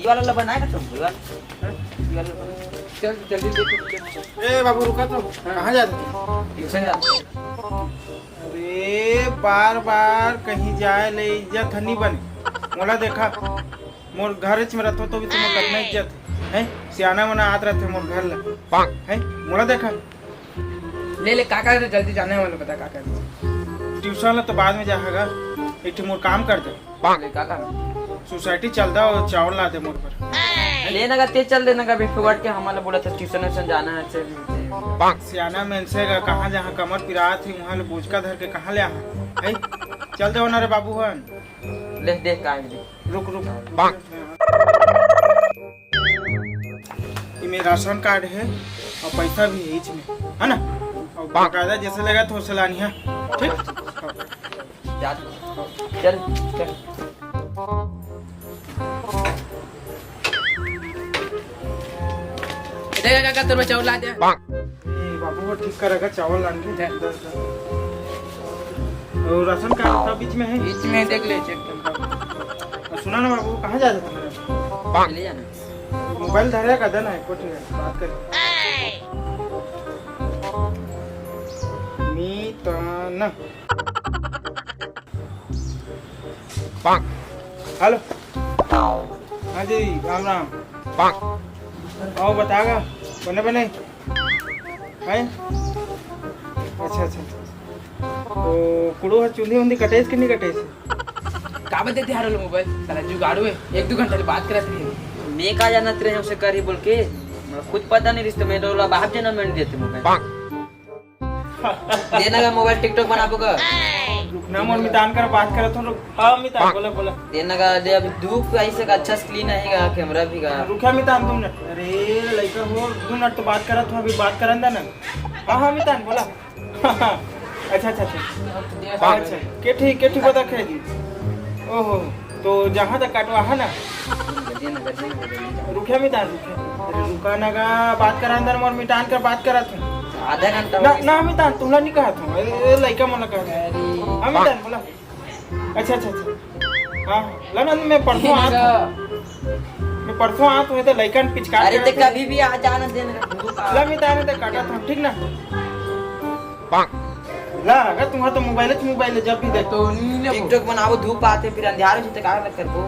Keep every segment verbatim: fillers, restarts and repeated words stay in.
वाला ला बनाएगा तुम, ये वाला? हाँ? ये वाला ला बना। चल, जल्दी देख, चल। ए बाबू, रुका तो। हाँ। कहाँ जात हस? ट्यूशन जात हूँ। अरे, बार बार कहीं जाए ले इज्जत ह नी बने। मोला देखा, मोर घरेच में रथो तो भी तुमर कतना इज्जत हे, हैं? सियाना मना आत रथे मोर घर ला, हैं? मोला देखा। ले ले, का का जल्दी जाने वाला बता, का का? ट्यूशन ला तो बाद में जाहगा, एक ठे मोर काम कर दे। ले, का का? सोसाइटी चल दा अउ चावल ला दे मोर बर। ले ना गा, ते चल देना गा, अभी फुगट के हमन ला बोलत हस ट्यूशन व्यूशन जाना हे, से सियाना मनसे गा, कहाँ जहाँ कमर पिरात हे, उहाँ ले बोझका धर के कहाँ ले आहा? है? चल दे ना रे बाबू हन। ले, दे, का हे, दे। रुक, रुक। इमे राशन कार्ड हे अउ पैसा भी हे इच में, है ना? अउ बकायदा जैसे लेगा तो वैसे लानी है, ठीक? जा, चल, चल। देख काका, तोर बर चावल ला दे। ए, बाबू, वो ठीक करेगा, चावल लान के। दे। दस, दस। अउ राशन कार्ड सब बीच में हे? बीच में, देख ले, चेक कर। अउ सुना ना बाबू, कहाँ जात हस तुम्हारे? ले जाना। मोबाइल धरे का, दे ना, एक बात कर। मीतान। हेलो। हाँ जी, राम राम। अउ बता गा, बने बने? हैं? अच्छा, अच्छा, अच्छा। तो कुड़ू ह चुंदी उंदी कटेस कि नहीं कटेस? का बता देते हर मोबाइल? साला जुगाड़ू हे, एक दो घंटा ले बात करत रहे। मैं का जानत रहे उसे करी बोल के, मोला खुद पता नहीं रिहिस, मैं डोला बाप जना मैं नहीं देते मोबाइल। देना गा मोबाइल, TikTok बनाबो गा। रुकना, मोर मितान कर बात करत हूँ, रुक। हाँ, मितान, बोला, बोला। देना गा, दे, अभी धूप ऐसे का अच्छा screen आएगा, कैमरा भी गा। रुकिया मितान, तुम न-, अरे, लइका हो, दो मिनट तो बात करत हूँ, अभी बात करन दे ना। हाँ, हाँ, मितान, बोला। अच्छा, अच्छा, अच्छा। अच्छा, के ठीक, के ठीक बता खे जी। ओहो, तो जहाँ तक काटवा है ना। रुकिया मितान, रुकिया। अरे, रुका ना गा, बात करा अंदर मोर मितान कर बात करत हूँ। आधा घंटा ना, हो गया। ना मितान, तुमला नहीं कहत हूँ। ए, ए, लइका मोला कहत हूँ। अरे। हाँ मितान, बोला। अच्छा, अच्छा, अच्छा। हाँ, ला ना, मैं परसों आत हूँ। मैं परसों आत हूँ, तो लइकन पिचकार अरे, करत ते हूँ। कभी भी आ जाना देना। ला मितान, ते काटत हूँ, ठीक ना? ला, अगर तुम्हारा तो मोबाइल है, मोबाइल है, जब भी देखो। तो नहीं लेबो। TikTok बनाबो, धूप आथे, फिर अंधियार हो जथे, का करबो?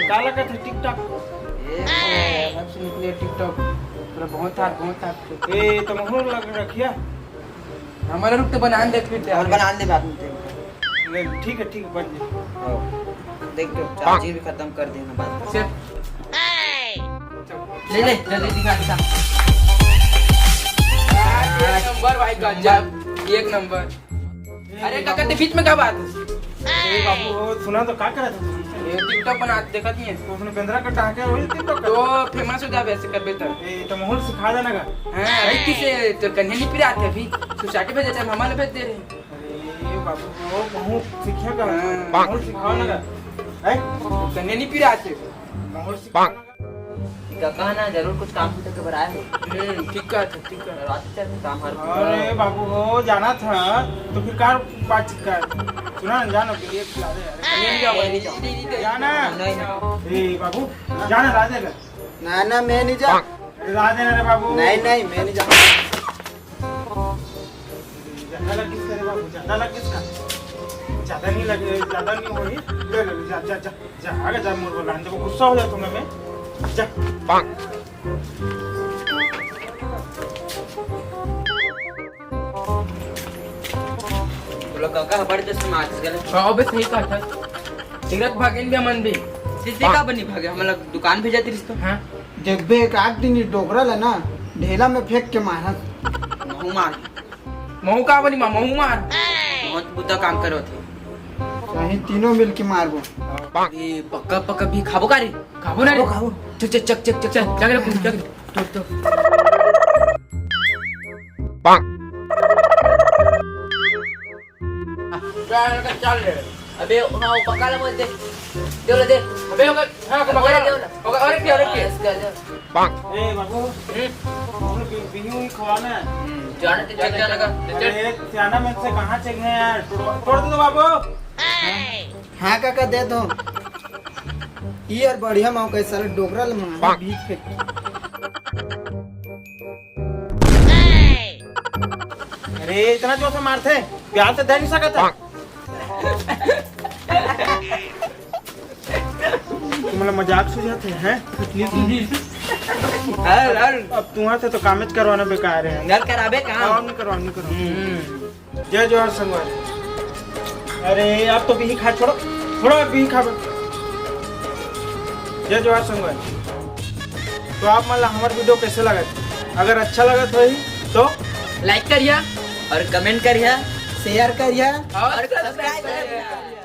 का लगत है TikTok? ए, कब से निकले TikTok? पूरा बहुत हाथ, बहुत हाथ। ए, तो मोहर लग रखिया। हमारा रुक तो बना दे फिर। और बना दे बाद में। ले, ठीक है, ठीक है, बन जाए। हाँ। देख तो, चार्जिंग भी खत्म कर देना बाद में। चल। ले, ले, जल्दी दिखा, दिखा। एक नंबर भाई, गजब, एक नंबर। अरे काका, ते बीच में का बात? ए बाबू, ओ, सुना तो, का करत हस? ये TikTok बना, देखत नहीं है। तो उसने बेंदरा का टाके वही TikTok का? तो famous हो जाबे ऐसे करबे तो। ए, तो मोहर सिखा देना का? हाँ, अरे किसे तो कन्या नहीं पिरात हे अभी, सोसाइटी भेजे थे, हम हमारे भेज दे रहे हैं। अरे बाबू, ओ, मोहर सिखा का? हाँ। मोहर सिखाओ ना का? हैं? कन्या नहीं पिरात हे। मोहर सिखाओ ना का? का कहना, जरूर कुछ काम से तो घबराए हो। हम्म, ठीक कहा था, ठीक कहा। करवाते चल काम हर। अरे बाबू हो, जाना था तो फिर कार बातचीत कर। सुना ना, जाना, बिलिया खिला दे यार। नहीं, नहीं जाओ, नहीं जाओ। जाना। नहीं, नहीं। ए बाबू, जाना, ला दे। ना, ना, मैं नहीं जा। अरे ला देना रे बाबू। नहीं, नहीं, मैं नहीं जा। ज्यादा लग किसका रे बाबू, ज्यादा लग किसका? ज्यादा नहीं लगे, ज्यादा नहीं होई। ले, ले, ले, जा, जा, जा। जा, आगे जा, मोर बोला, जब गुस्सा हो जाता हूँ ना मैं। जा। बोला, काका, हमारे जैसे माचिस गले। हाँ, अबे सही कहा था। तीरथ भागेन भी हमन भी। सीसी हाँ। का बनी भागे, हम लोग दुकान भी जाती रिश्तो। हाँ। देखबे, एक आध दिन ये डोकरा ला ना, ढेला में फेंक के मारत। महू मार। महू का बनी मा, महू मार। बहुत बुता काम करो थे। सही, तीनों मिल के मारबो। ये पक्का, पक्का भी खाबो का रे? खाबो ना रे। खाबो, खाबो। चल, चल, चल, चल, चल, चल, जाके रख, जाके रख। तो, तो। चल, चल रे। अबे, हाँ, वो पक्का ला बोल दे। दे बोला, दे। अबे, ओकर, हाँ, ओकर पक्का ला। दे बोला। ओकर, और एक दे, और एक दे। हाँ, इसका दे। ए, बाबू। हम्म। हम लोग बि-, बिहू ही खवाना है। हम्म, जाने दे, चल, चल, चल। अरे, सियाना में से कहाँ चेक है यार? तोड़, तोड़ दे तो बाबू। हाँ काका, दे दो। ई यार बढ़िया मौका है, साला डोकरा ले मार बीच फेंक। अरे इतना जोर से मारथे, प्यार से दे नहीं सकत है। तुमला मजाक सूझत हे, हैं? हर, हर। अब तुहा से तो कामेच करवाना बेकार है। घर कराबे काम। काम नहीं करवा, नहीं करवा। हम्म। जय जोहार संगवारी। अरे आप तो बिही खा छोड़ो, छोड़ो आप बिही खाबे। जय जोहार संगवारी। तो आप मन ला हमर वीडियो कैसे लगत? अगर अच्छा लगत होही तो like करिया और comment करिया, share करिया और subscribe करिया।